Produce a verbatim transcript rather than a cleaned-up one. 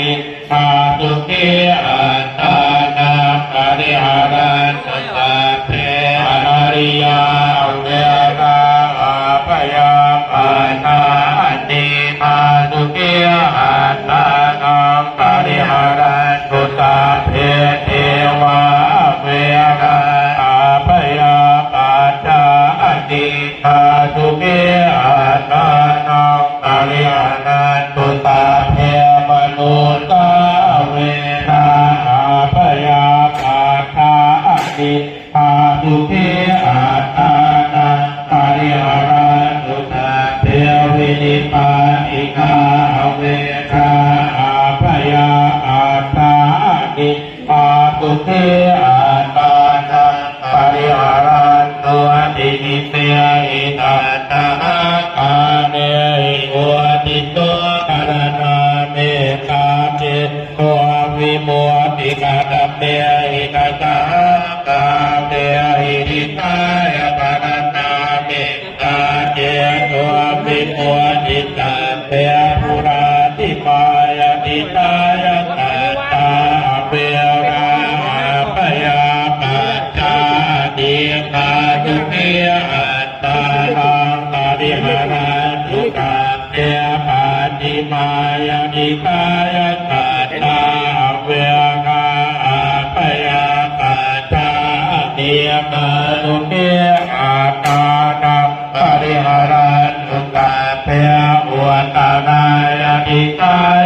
Sukhī attānaṃ pariharantu sabbe anariyā averā abyāpajjhā anīghā sukhī attānaṃ pariharantu sabbe devā averā abyāpajjhā anīghā sukhī attānaṃ pariharantu sabbe manussā averā abyāpajjhā anīghā sukhī attānaṃ pariharantu sabbe vinipātikā averā abyāpajjhā anīghā sukhī attānaṃ pariharantu. Ativinehi sattahakārehi vuṭṭhito bhaṇāmettā ceto vimuttikatamehi dasahakārehi hitāya bhaṇāmettā ceto vimutti sabbe purātimāya hitāya sattā averā abyāpajjhā anīghā sukhī attānaṃ pariharantu sabbe pacchimāya hitāya sattā averā abyāpajjhā anīghā sukhī attānaṃ pariharantu sabbe uttarāya hitāya